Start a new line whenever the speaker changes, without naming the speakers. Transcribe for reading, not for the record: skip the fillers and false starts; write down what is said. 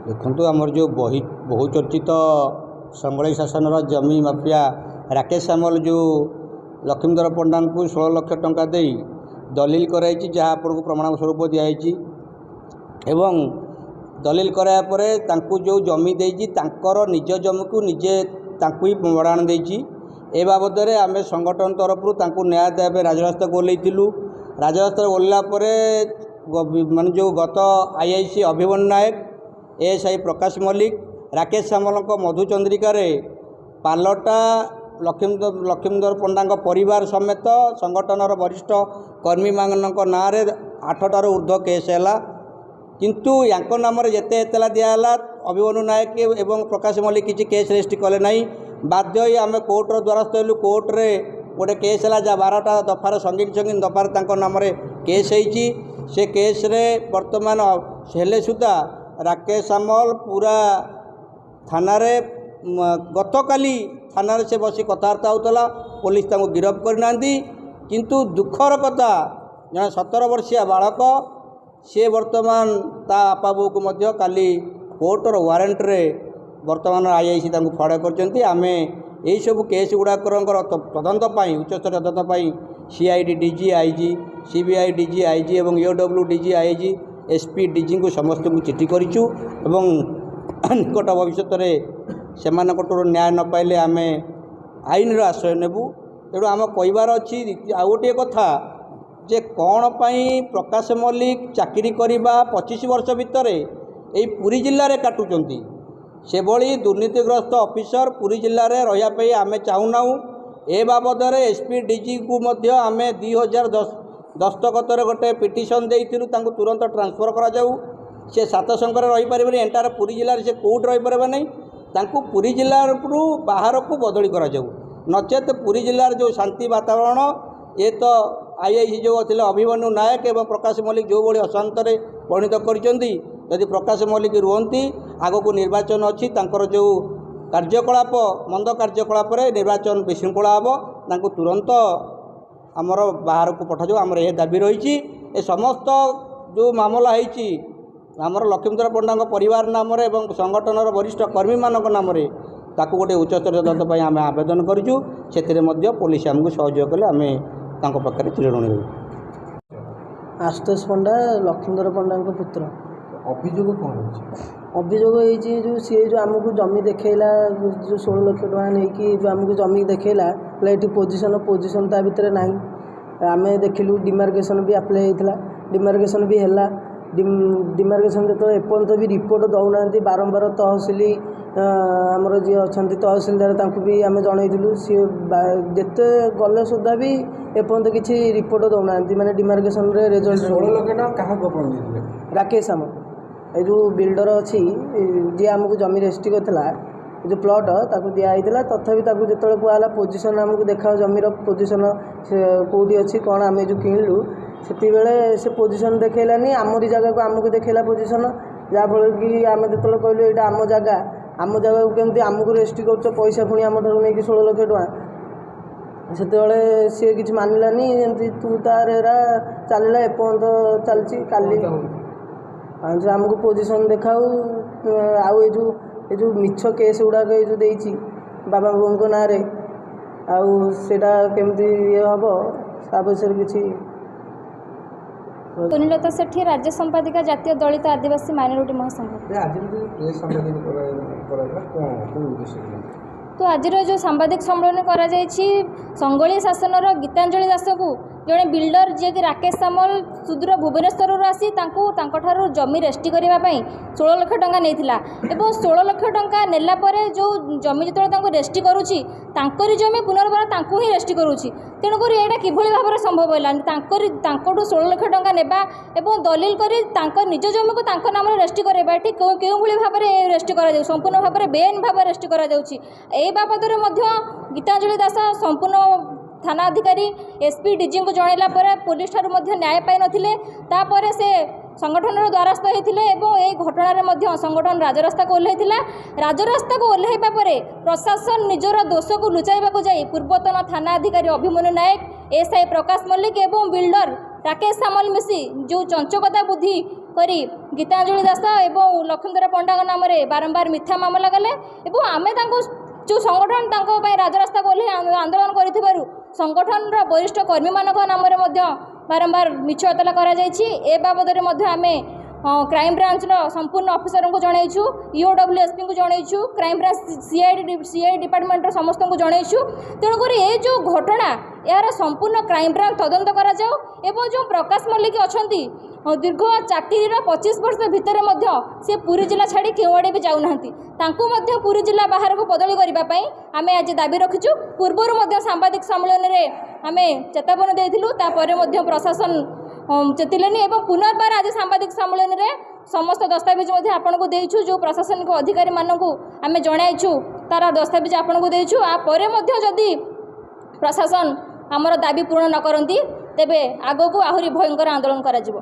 ଦେଖନ୍ତୁ, ଆମର ଯେଉଁ ବହି ବହୁ ଚର୍ଚ୍ଚିତ ସଂଗଳୀ ଶାସନର ଜମି ମାଫିଆ ରାକେଶ ସାମଲ ଯେଉଁ ଲକ୍ଷ୍ମୀଧର ପଣ୍ଡାଙ୍କୁ 16 ଲକ୍ଷ ଟଙ୍କା ଦେଇ ଦଲିଲ କରାଇଛି, ଯାହା ଆପଣଙ୍କୁ ପ୍ରମାଣ ସ୍ୱରୂପ ଦିଆହେଇଛି, ଏବଂ ଦଲିଲ କରାଇବା ପରେ ତାଙ୍କୁ ଯେଉଁ ଜମି ଦେଇଛି, ତାଙ୍କର ନିଜ ଜମିକୁ ନିଜେ ତାଙ୍କୁ ହିଁ ମଡ଼ାଣ ଦେଇଛି। ଏ ବାବଦରେ ଆମେ ସଂଗଠନ ତରଫରୁ ତାଙ୍କୁ ନ୍ୟାୟ ଦେବା ପାଇଁ ରାଜରାସ୍ତାକୁ ଓହ୍ଲେଇଥିଲୁ। ରାଜରାସ୍ତାରେ ଓହ୍ଲାଇଲା ପରେ ମାନେ ଯେଉଁ ଗତ I I C Abhimanyu Nayak, S I Prakash Mallick, Rakesh ସାମଲଙ୍କ ମଧୁଚନ୍ଦ୍ରିକାରେ ପାଲଟା ଲକ୍ଷ୍ମୀଧର ପଣ୍ଡାଙ୍କ ପରିବାର ସମେତ ସଂଗଠନର ବରିଷ୍ଠ କର୍ମୀମାନଙ୍କ ନାଁରେ 8ଟାରୁ ଉର୍ଦ୍ଧ୍ୱ କେସ୍ ହେଲା। କିନ୍ତୁ ୟାଙ୍କ ନାମରେ ଯେତେ ଏତଲା ଦିଆହେଲା, ଅଭିମନ୍ୟୁ ନାୟକ ଏବଂ ପ୍ରକାଶ ମଲ୍ଲିକ କିଛି କେସ୍ ରେଜିଷ୍ଟ୍ରି କଲେ ନାହିଁ। ବାଧ୍ୟ ହୋଇ ଆମେ କୋର୍ଟର ଦ୍ୱାରସ୍ଥ ହେଲୁ। କୋର୍ଟରେ ଗୋଟେ କେସ୍ ହେଲା, ଯାହା 12ଟା ଦଫାର ସଙ୍ଗୀନ ସଙ୍ଗୀନ ଦଫାରେ ତାଙ୍କ ନାମରେ କେସ୍ ହେଇଛି। ସେ କେସ୍ରେ ବର୍ତ୍ତମାନ ହେଲେ ସୁଦ୍ଧା ରାକେଶ ସାମଲ ପୁରା ଥାନାରେ, ଗତକାଲି ଥାନାରେ ସେ ବସି କଥାବାର୍ତ୍ତା ହେଉଥିଲା, ପୋଲିସ ତାଙ୍କୁ ଗିରଫ କରିନାହାନ୍ତି। କିନ୍ତୁ ଦୁଃଖର କଥା, ଜଣେ 17 ବର୍ଷିଆ ବାଳକ, ସିଏ ବର୍ତ୍ତମାନ ତା ବାପା ବୋଉକୁ ମଧ୍ୟ କାଲି କୋର୍ଟର ୱାରେଣ୍ଟରେ ବର୍ତ୍ତମାନ I I C ତାଙ୍କୁ ଫଡ଼ କରିଛନ୍ତି। ଆମେ ଏଇସବୁ କେସ୍ ଗୁଡ଼ାକର ତଦନ୍ତ ପାଇଁ, ଉଚ୍ଚସ୍ତରୀୟ ତଦନ୍ତ ପାଇଁ C I D D G I G, C B I D G I G ଏବଂ E W D G I G, S P ଡିଜିଙ୍କୁ ସମସ୍ତଙ୍କୁ ଚିଠି କରିଛୁ, ଏବଂ ନିକଟ ଭବିଷ୍ୟତରେ ସେମାନଙ୍କଠାରୁ ନ୍ୟାୟ ନ ପାଇଲେ ଆମେ ଆଇନର ଆଶ୍ରୟ ନେବୁ। ତେଣୁ ଆମ କହିବାର ଅଛି ଆଉ ଗୋଟିଏ କଥା ଯେ କ'ଣ ପାଇଁ ପ୍ରକାଶ ମଲ୍ଲିକ ଚାକିରି କରିବା 25 ବର୍ଷ ଭିତରେ ଏଇ ପୁରୀ ଜିଲ୍ଲାରେ କାଟୁଛନ୍ତି? ସେଭଳି ଦୁର୍ନୀତିଗ୍ରସ୍ତ ଅଫିସର ପୁରୀ ଜିଲ୍ଲାରେ ରହିବା ପାଇଁ ଆମେ ଚାହୁଁନାହୁଁ। ଏ ବାବଦରେ ଏସ୍ ପି ଡିଜିଙ୍କୁ ମଧ୍ୟ ଆମେ 2010 ଦସ୍ତଖତରେ ଗୋଟେ ପିଟିସନ୍ ଦେଇଥିଲୁ, ତାଙ୍କୁ ତୁରନ୍ତ ଟ୍ରାନ୍ସଫର୍ କରାଯାଉ। ସେ ସାତସଙ୍ଗରେ ରହିପାରିବେନି, ଏଣ୍ଟାୟାର ପୁରୀ ଜିଲ୍ଲାରେ ସେ କେଉଁଠି ରହିପାରିବେ ନାହିଁ। ତାଙ୍କୁ ପୁରୀ ଜିଲ୍ଲାରୁ ବାହାରକୁ ବଦଳି କରାଯାଉ, ନଚେତ୍ ପୁରୀ ଜିଲ୍ଲାର ଯେଉଁ ଶାନ୍ତି ବାତାବରଣ, ଏ ତ I I C ଯେଉଁ ଥିଲେ ଅଭିମନ୍ୟୁ ନାୟକ ଏବଂ ପ୍ରକାଶ ମଲ୍ଲିକ ଯେଉଁଭଳି ଅଶାନ୍ତରେ ପରିଣତ କରିଛନ୍ତି, ଯଦି ପ୍ରକାଶ ମଲ୍ଲିକ ରୁହନ୍ତି, ଆଗକୁ ନିର୍ବାଚନ ଅଛି, ତାଙ୍କର ଯେଉଁ କାର୍ଯ୍ୟକଳାପ, ମନ୍ଦ କାର୍ଯ୍ୟକଳାପରେ ନିର୍ବାଚନ ବିଶୃଙ୍ଖଳା ହେବ। ତାଙ୍କୁ ତୁରନ୍ତ ଆମର ବାହାରକୁ ପଠାଯାଉ, ଆମର ଏ ଦାବି ରହିଛି। ଏ ସମସ୍ତ ଯେଉଁ ମାମଲା ହେଇଛି ଆମର ଲକ୍ଷ୍ମୀଧର ପଣ୍ଡାଙ୍କ ପରିବାର ନାମରେ ଏବଂ ସଂଗଠନର ବରିଷ୍ଠ କର୍ମୀମାନଙ୍କ ନାମରେ, ତାକୁ ଗୋଟେ ଉଚ୍ଚସ୍ତରୀୟ ତଦନ୍ତ ପାଇଁ ଆମେ ଆବେଦନ କରିଛୁ। ସେଥିରେ ମଧ୍ୟ ପୋଲିସ ଆମକୁ ସହଯୋଗ କଲେ ଆମେ ତାଙ୍କ ପାଖରେ ଚିରଋଣୀ ରହିବୁ।
ଆଶୁତୋଷ ପଣ୍ଡା, ଲକ୍ଷ୍ମୀଧର ପଣ୍ଡାଙ୍କ ପୁତ୍ର।
ଅଭିଯୋଗ କ'ଣ ହେଇଛି?
ଅଭିଯୋଗ ହେଇଛି, ଯେଉଁ ସିଏ ଯେଉଁ ଆମକୁ ଜମି ଦେଖେଇଲା, ଯେଉଁ 16 ଲକ୍ଷ ଟଙ୍କା ନେଇକି ଯେଉଁ ଆମକୁ ଜମି ଦେଖେଇଲା, କହିଲା ଏଠି ପୋଜିସନ୍ ତା ଭିତରେ ନାହିଁ। ଆମେ ଦେଖିଲୁ, ଡିମାର୍କେସନ୍ ବି ଆପ୍ଲାଏ ହେଇଥିଲା, ଡିମାର୍କେସନ୍ ବି ହେଲା। ଡିମାର୍କେସନ୍ ଯେତେବେଳେ ଏପର୍ଯ୍ୟନ୍ତ ବି ରିପୋର୍ଟ ଦେଉନାହାନ୍ତି। ବାରମ୍ବାର ତହସିଲ, ଆମର ଯିଏ ଅଛନ୍ତି ତହସିଲଦାର, ତାଙ୍କୁ ବି ଆମେ ଜଣେଇଥିଲୁ। ସିଏ ଯେତେ ଗଲେ ସୁଦ୍ଧା ବି ଏପର୍ଯ୍ୟନ୍ତ କିଛି ରିପୋର୍ଟ ଦେଉନାହାନ୍ତି, ମାନେ ଡିମାର୍କେସନ୍ରେ ରେଜଲ୍ଟ।
16 ଲକ୍ଷ ଟଙ୍କା କାହାକୁ ଆପଣ ଦେଇଥିଲେ?
ରାକେଶ ସାମଲ, ଏ ଯେଉଁ ବିଲ୍ଡର ଅଛି, ଯିଏ ଆମକୁ ଜମି ରେଜିଷ୍ଟ୍ରି କରିଥିଲା, ଏ ଯେଉଁ ପ୍ଲଟ୍ ତାକୁ ଦିଆହେଇଥିଲା। ତଥାପି ତାକୁ ଯେତେବେଳେ କୁହାହେଲା ପୋଜିସନ୍ ଆମକୁ ଦେଖାଅ, ଜମିର ପୋଜିସନ୍ ସେ କେଉଁଠି ଅଛି କ'ଣ, ଆମେ ଯେଉଁ କିଣିଲୁ, ସେତିକିବେଳେ ସେ ପୋଜିସନ୍ ଦେଖେଇଲାନି। ଆମରି ଜାଗାକୁ ଆମକୁ ଦେଖେଇଲା ପୋଜିସନ୍, ଯାହାଫଳରେ କି ଆମେ ଯେତେବେଳେ କହିଲୁ ଏଇଟା ଆମ ଜାଗା, ଆମ ଜାଗାକୁ କେମିତି ଆମକୁ ରେଜିଷ୍ଟ୍ରି କରୁଛ, ପଇସା ପୁଣି ଆମଠାରୁ ନେଇକି 16 ଲକ୍ଷ ଟଙ୍କା, ସେତେବେଳେ ସିଏ କିଛି ମାନିଲାନି। ଏମିତି ତୁ ତାର ଏରା ଚାଲିଲା, ଏପର୍ଯ୍ୟନ୍ତ ଚାଲିଛି। କାଲି ଯେଉଁ ଆମକୁ ପୋଜିସନ୍ ଦେଖାଉ, ଆଉ ଏ ଯେଉଁ ମିଛ କେସ୍ ଗୁଡ଼ାକ ଏ ଯେଉଁ ଦେଇଛି ବାବା ବୋଉଙ୍କ ନାଁରେ, ଆଉ ସେଇଟା କେମିତି ଇଏ ହେବ ତା ବିଷୟରେ କିଛି।
ସୁନିଲତା ସେଠୀ, ରାଜ୍ୟ ସମ୍ପାଦିକା, ଜାତୀୟ ଦଳିତ ଆଦିବାସୀ ମାଇନରିଟି ମହାସଂଘ।
ଆଜିର ଯେଉଁ ପ୍ରେସ୍ ସମ୍ମିଳନୀ କରାଗଲା, କ'ଣ କେଉଁ ଉଦ୍ଦେଶ୍ୟରେ?
ତ ଆଜିର ଯେଉଁ ସାମ୍ବାଦିକ ସମ୍ମିଳନୀ କରାଯାଇଛି, ସଂଗଳୀ ଶାସନର ଗୀତାଞ୍ଜଳି ଦାସକୁ ଜଣେ ବିଲ୍ଡର ଯିଏକି ରାକେଶ ସାମଲ ସୁଦୂର ଭୁବନେଶ୍ୱରରୁ ଆସି ତାଙ୍କୁ ତାଙ୍କଠାରୁ ଜମି ରେଷ୍ଟ୍ରି କରିବା ପାଇଁ 16 ଲକ୍ଷ ଟଙ୍କା ନେଇଥିଲା, ଏବଂ 16 ଲକ୍ଷ ଟଙ୍କା ନେଲା ପରେ ଯେଉଁ ଜମି ଯେତେବେଳେ ତାଙ୍କୁ ରେଷ୍ଟ୍ରି କରୁଛି, ତାଙ୍କରି ଜମି ପୁନର୍ବାର ତାଙ୍କୁ ହିଁ ରେଷ୍ଟ୍ରି କରୁଛି। ତେଣୁକରି ଏଇଟା କିଭଳି ଭାବରେ ସମ୍ଭବ ହେଲା? ତାଙ୍କରି ତାଙ୍କଠୁ 16 ଲକ୍ଷ ଟଙ୍କା ନେବା ଏବଂ ଦଲିଲ କରି ତାଙ୍କ ନିଜ ଜମିକୁ ତାଙ୍କ ନାମରେ ରେଷ୍ଟ୍ରି କରାଇବା, ଏଠି କେଉଁଭଳି ଭାବରେ ରେଷ୍ଟ୍ରି କରାଯାଉଛି? ସମ୍ପୂର୍ଣ୍ଣ ଭାବରେ ବେଆଇନ ଭାବରେ ରେଷ୍ଟ୍ରି କରାଯାଉଛି। ଏଇ ବାବଦରେ ମଧ୍ୟ ଗୀତାଞ୍ଜଳି ଦାସ ସମ୍ପୂର୍ଣ୍ଣ ଥାନା ଅଧିକାରୀ, ଏସ୍ ପି, ଡିଜିଙ୍କୁ ଜଣାଇଲା ପରେ ପୋଲିସ ଠାରୁ ମଧ୍ୟ ନ୍ୟାୟ ପାଇନଥିଲେ। ତାପରେ ସେ ସଂଗଠନର ଦ୍ୱାରସ୍ଥ ହୋଇଥିଲେ ଏବଂ ଏହି ଘଟଣାରେ ମଧ୍ୟ ସଂଗଠନ ରାଜରାସ୍ତାକୁ ଓହ୍ଲାଇଥିଲା। ରାଜରାସ୍ତାକୁ ଓହ୍ଲାଇବା ପରେ ପ୍ରଶାସନ ନିଜର ଦୋଷକୁ ଲୁଚାଇବାକୁ ଯାଇ ପୂର୍ବତନ ଥାନା ଅଧିକାରୀ Abhimanyu Nayak, S I Prakash Mallick ଏବଂ ବିଲ୍ଡର ରାକେଶ ସାମଲ ମିଶି ଯେଉଁ ଚଞ୍ଚକତା ବୁଦ୍ଧି କରି ଗୀତାଞ୍ଜଳି ଦାସ ଏବଂ ଲକ୍ଷ୍ମୀଧର ପଣ୍ଡାଙ୍କ ନାମରେ ବାରମ୍ବାର ମିଥ୍ୟା ମାମଲା କଲେ। ଏବଂ ଆମେ ତାଙ୍କୁ ଯେଉଁ ସଂଗଠନ ତାଙ୍କ ପାଇଁ ରାଜରାସ୍ତାକୁ ଓହ୍ଲାଇ ଆନ୍ଦୋଳନ କରିଥିବାରୁ ସଂଗଠନର ବରିଷ୍ଠ କର୍ମୀମାନଙ୍କ ନାମରେ ମଧ୍ୟ ବାରମ୍ବାର ମିଛ ଏତଲା କରାଯାଇଛି। ଏ ବାବଦରେ ମଧ୍ୟ ଆମେ କ୍ରାଇମବ୍ରାଞ୍ଚର ସମ୍ପୂର୍ଣ୍ଣ ଅଫିସରଙ୍କୁ ଜଣାଇଛୁ, ଇଓଡବ୍ଲ୍ୟୁ ଏସ୍ପିଙ୍କୁ ଜଣାଇଛୁ, କ୍ରାଇମବ୍ରାଞ୍ଚ ସିଆଇଡି ଡିପାର୍ଟମେଣ୍ଟର ସମସ୍ତଙ୍କୁ ଜଣାଇଛୁ। ତେଣୁକରି ଏ ଯେଉଁ ଘଟଣା, ଏହାର ସମ୍ପୂର୍ଣ୍ଣ କ୍ରାଇମବ୍ରାଞ୍ଚ ତଦନ୍ତ କରାଯାଉ। ଏବଂ ଯେଉଁ ପ୍ରକାଶ ମଲ୍ଲିକ ଅଛନ୍ତି, ଦୀର୍ଘ ଚାକିରିର 25 ବର୍ଷ ଭିତରେ ମଧ୍ୟ ସେ ପୁରୀ ଜିଲ୍ଲା ଛାଡ଼ି କେଉଁଆଡ଼େ ବି ଯାଉନାହାନ୍ତି, ତାଙ୍କୁ ମଧ୍ୟ ପୁରୀ ଜିଲ୍ଲା ବାହାରକୁ ବଦଳି କରିବା ପାଇଁ ଆମେ ଆଜି ଦାବି ରଖିଛୁ। ପୂର୍ବରୁ ମଧ୍ୟ ସାମ୍ବାଦିକ ସମ୍ମିଳନୀରେ ଆମେ ଚେତାବନୀ ଦେଇଥିଲୁ, ତାପରେ ମଧ୍ୟ ପ୍ରଶାସନ ଚେତିଲେନି। ଏବଂ ପୁନର୍ବାର ଆଜି ସାମ୍ବାଦିକ ସମ୍ମିଳନୀରେ ସମସ୍ତ ଦସ୍ତାବିଜ ମଧ୍ୟ ଆପଣଙ୍କୁ ଦେଇଛୁ, ଯେଉଁ ପ୍ରଶାସନିକ ଅଧିକାରୀମାନଙ୍କୁ ଆମେ ଜଣାଇଛୁ ତା'ର ଦସ୍ତାବିଜ ଆପଣଙ୍କୁ ଦେଇଛୁ। ଆ ପରେ ମଧ୍ୟ ଯଦି ପ୍ରଶାସନ ଆମର ଦାବି ପୂରଣ ନ କରନ୍ତି, ତେବେ ଆଗକୁ ଆହୁରି ଭୟଙ୍କର ଆନ୍ଦୋଳନ କରାଯିବ।